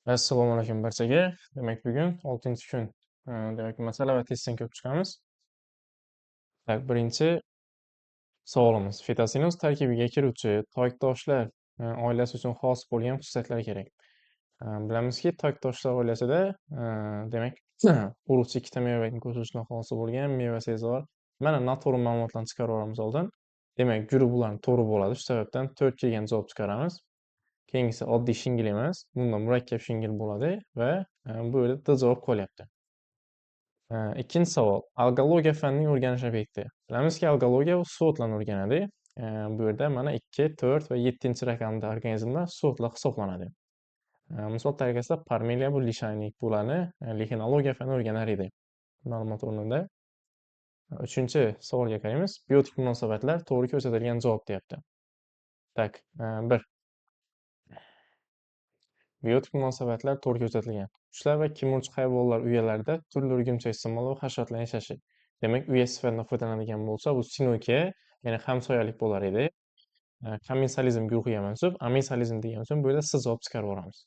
Assalomu alaykum barchaga. Demak, bugun 6-kun. Demak, masala va testdan ko'rib chiqamiz. Tak, birinchi savolimiz. Fitosinoz tarkibiga kiruvchi toktoshlar oilasi uchun xos bo'lgan xususiyatlar kerak. Bilamizki, toktoshlar oilasida, demak, urug'chi ikkita mevakni qo'shilishdan hosil bo'lgan meva sezor. Mana noto'g'ri ma'lumotlarni chiqarib yuboramiz oldin. Demak, guruh bularni to'g'ri bo'ladi. Shu sababdan 4 kelgan javob chiqaramiz. Keyingisi oddiy shingil emas, bundan murakkab shingil bo'ladi va bu yerda D javob qolyapti. Ikkinchi savol. Algologiya fanining o'rganish obyekti. Bilamizki, algologiya bu suv o'rganadi. Bu yerda mana 2, 4 va 7-raqamda organizmlar suvo'tlar hisoblanadi. Misol tariqasida parmeliya bu lishaynik, bularni lixenologiya fani o'rganar edi. Ma'lumot o'rnida. Uchinchi savolga qaraymiz. Biotik munosabatlar to'g'ri ko'rsatilgan javob deyapti. Tak, 1. Biotik munosabatlar to'g'ri ko'rsatilgan. Qushlar va kemiruvchi hayvonlar uyalarida turli o'rgimchak simon va hasharotlar yashashi. Demak, uya sifatida foydalanadigan bo'lsa, bu sinuka, ya'ni hamsoyalik bo'lar edi. Kommensalizm guruhiga mansub, amensalizm degan uchun bu yerda S javob chiqarib yuboramiz.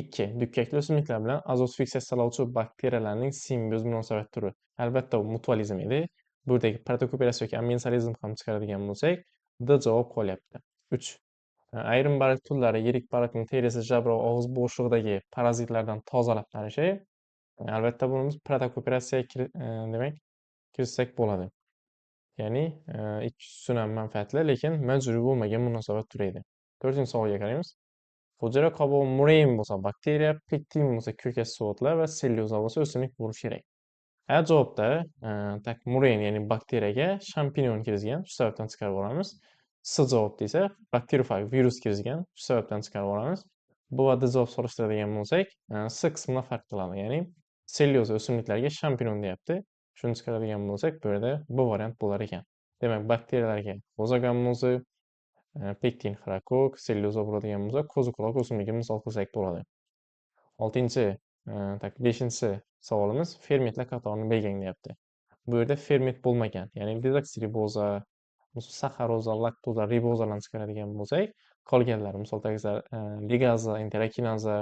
2. Dukkakli o'simliklar bilan azot fiksatsiyalovchi bakteriyalarning simbioz munosabat turi. Albatta, bu mutualizm edi. Bu yerdagi protokooperatsiya yoki amensalizm ham chiqaradigan bo'lsak, D javob qolyapti. 3. Ayrim baliq turlari yirik baliqning terisi, jabra, og'iz bo'shlig'idagi parazitlardan tozalab turishi. Albatta, buni biz protokooperatsiyaga demak kiritsak bo'ladi. Ya'ni ikkisi ham manfaatli, lekin majburiy bo'lmagan munosabat turi edi. 4-savolga qaraymiz. Hujayra qobig'i murein bo'lsa bakteriya, pektin bo'lsa ko'kat suvo'tlar va sellyuloza bo'lsa o'simlik bo'lishi kerak. A javobda tak murein, ya'ni bakteriyaga shampinyon kirgizgan, shu sababdan chiqarib yuboramiz. S javob desa bakteriofag virus kirgizgan, shu sababdan chiqarib yuboramiz. B va D javob solishtiradigan bo'lsak, S qismidan farq qiladi, ya'ni sellyuloza o'simliklarga shampinyon deyapti. Shuni chiqaradigan bo'lsak, bu yerda B variant bo'lar ekan. Demak, bakteriyalarga g'o'za gammozi, pektin xrokok, sellyuloza bo'ladigan bo'lsa, qo'ziquloq o'simligi misol qilsak bo'ladi. 6-, tak, 5 savolimiz fermentlar qatorini belgilang deyapti. Bu yerda ferment bo'lmagan, ya'ni dezoksiriboza, saxaroza, laktoza, ribozalarni chiqaradigan bo'lsak, qolganlari misol tariqasida ligaza, enterokinaza,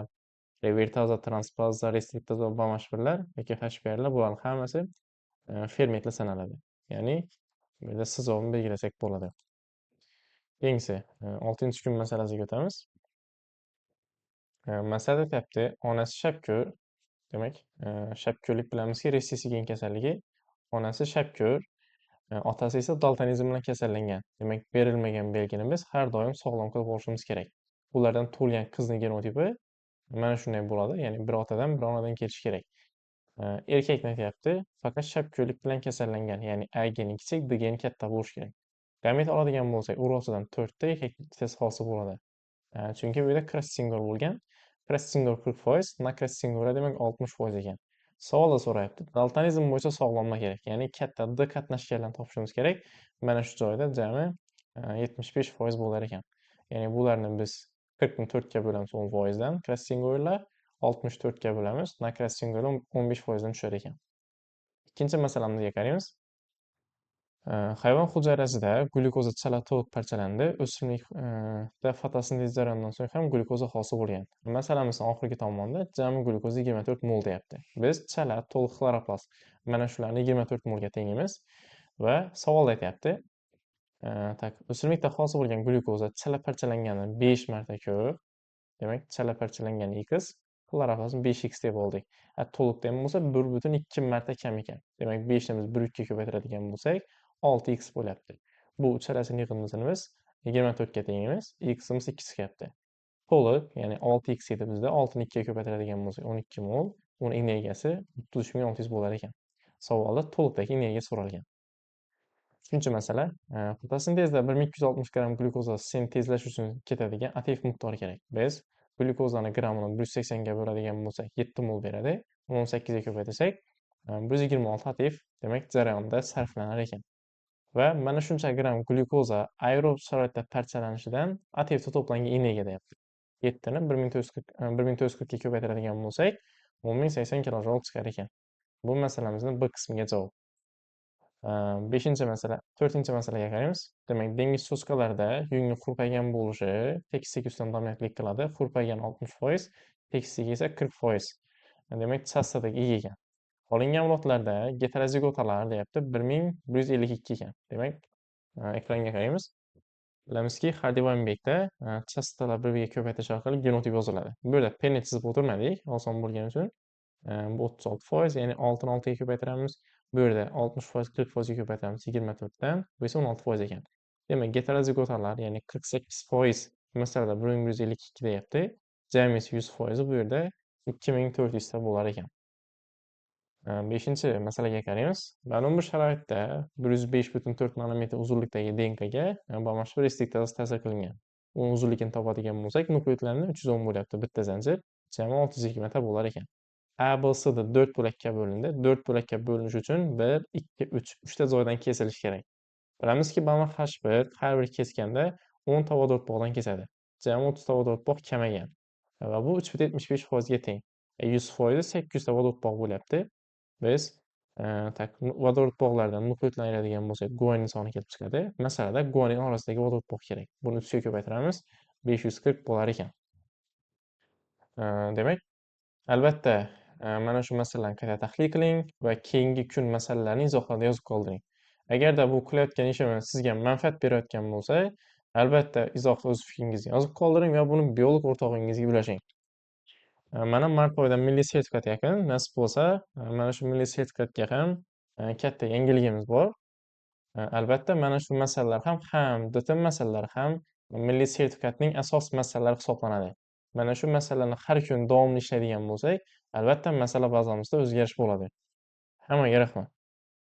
revertaza, transplaza, restriktaza va mashhurlar yoki HPRlar bularning hammasi fermentlar sanaladi. Ya'ni bu yerda S javobini belgilasak bo'ladi. Keyingisi 6-kun masalasiga o'tamiz. Masalada aytyapti, onasi shapko'r, demak, shapko'rlik bilamizki, ressessiv gen kasalligi. Onasi shapko'r, otasi esa daltonizm bilan kasallangan. Demak, berilmagan belgini biz har doim sog'lom qilib olishimiz kerak. Ulardan tug'ilgan qizning genotipi mana shunday bo'ladi, ya'ni bir otadan, bir onadan kelishi kerak. Erkakni aytyapti, faqat shapko'rlik bilan kasallangan, ya'ni A geni kichik, D geni katta bo'lishi kerak. Gamet oladigan bo'lsak, urg'ochidan 4 ta, erkak ikkitasi hosil bo'ladi. Chunki bu yerda cross-single bo'lgan. Cross-single 40%, na-cross-single demak 60% ekan. Savolda so'rayapti. Daltonizm bo'yicha sog'lomlar kerak. Ya'ni katta D qatnashganlarni topishimiz kerak. Mana shu joyda jami 75% bo'lar ekan. Ya'ni bularni biz 40 ni 4 ga bo'lamiz 10% dan, cross-singlelar 64 ga bo'lamiz, na-cross-single 15% dan tushar ekan. Ikkinchi masalamizga qaraymiz. Hayvon hujayrasida glyukoza chala to'liq parchalandi. O'simlikda fotosintez jarayonidan so'ng ham glyukoza hosil bo'lgan. Masalamizning oxirgi tomonida jami glyukoza 24 mol deyapti. Biz chala to'liq xloroplast mana shularni 24 molga tengimiz va savolda aytyapti. Tak, o'simlikda hosil bo'lgan glyukoza chala parchalanganidan 5 marta ko'p. Demak, chala parchalangan x, xloroplastni 5x deb oldik. To'liqda ham bo'lsa 1.2 marta kam ekan. Demak, 5 ni biz 1.3 ga ko'paytiradigan bo'lsak, 6x bo'lyapti. Bu uchalasini yig'indisini biz 24 ga tengimiz, ximiz 2 chiqyapti. To'liq, ya'ni 6x edi bizda, 6 ni 2 ga ko'paytiradigan bo'lsak 12 mol, uni energiyasi 33600 bo'lar ekan. Savolda to'liqdagi energiya so'ralgan. Uchinchi masala, fotosintezda 1260 gramm glyukoza sintezlash uchun ketadigan ATF miqdori kerak. Biz glyukozani grammini 180 ga bo'ladigan bo'lsak 7 mol beradi. 18 ga ko'paytirsak 126 ATF demak jarayonda sarflanar ekan. Va mana shuncha gramm glyukoza aerob sharoitda parchalanishidan ATFda to'plangan energiya deyapti. 7 ni 1440 ga ko'paytiradigan bo'lsak 10080 kilojoul chiqar ekan. Bu masalamizni B qismiga javob. 5 masala, 4 masalaga qaraymiz. Demak, dengiz cho'chqalarida yungni hurpaygan bo'lishi tekislik ustidan dominantlik qiladi. Hurpaygan 60%, Tekisligi esa 40%. Demak, chastotaga ega ekan. Olingan avlodlarda geterozigotalar deyapti 1152 ekan. Demak, ekranga qaraymiz. Bilamizki, Hardy-Weinbergda chastotalar bir-biriga ko'paytirish orqali genotip yoziladi. Bu yerda penni chizib o'tirmadik, oson bo'lgani uchun. Bu 36%, ya'ni 6 ni 6 ga ko'paytiramiz. Bu yerda 60% 40% ga ko'paytiramiz 24 dan, bu esa 16% ekan. Demak, geterozigotalar, ya'ni 48% masalada 1152 deyapti. Jamisi 100% bu yerda 2400 ta bo'lar ekan. 5-masalaga qaraymiz. Ma'lum bir sharoitda 105,4 nanometr uzunlikdagi DNKga mana shu restriktasi ta'sir qilingan. Uni uzunligini topadigan bo'lsak, nukleotidlarni 310 bo'lyapti bitta zanjir, jami 620 ta bo'lar ekan. A, B, C da 4 bo'lakka bo'lindi. 4 bo'lakka bo'linishi uchun 1, 2, 3, 3 ta joydan kesilishi kerak. Bilamizki, mana H1 har bir keskanda 10 ta vodorod bog'dan kesadi. Jami 30 ta vodorod bog' kamagan. Va bu 3,75% ga teng. 100% 800 ta vodorod bog' bo'lyapti. Biz vodorod bog'laridan nukleotidlarni ayiradigan bo'lsak, guanin soni kelib chiqadi. Masalada guanin orasidagi vodorod bog' kerak. Buni 3 ga ko'paytiramiz, 540 bo'lar ekan. Demak, albatta mana shu masalalarni qayta tahlil qiling va keyingi kun masalalarini izohlarda yozib qoldiring. Agarda bu qilayotgan ishimiz sizga manfaat berayotgan bo'lsa, albatta izohda o'z fikringizni yozib qoldiring va buni biolog o'rtog'ingizga ulashing. Mana mart oyida milliy sertifikat yaqin, nasib bo'lsa, mana shu milliy sertifikatga ham katta yangiligimiz bor. Albatta mana shu masalalar ham DTM masalalari ham milliy sertifikatning asos masalalari hisoblanadi. Mana shu masalalarni har kun davomli ishlaydigan bo'lsak, albatta masala bazamizda o'zgarish bo'ladi. Hammaga rahmat.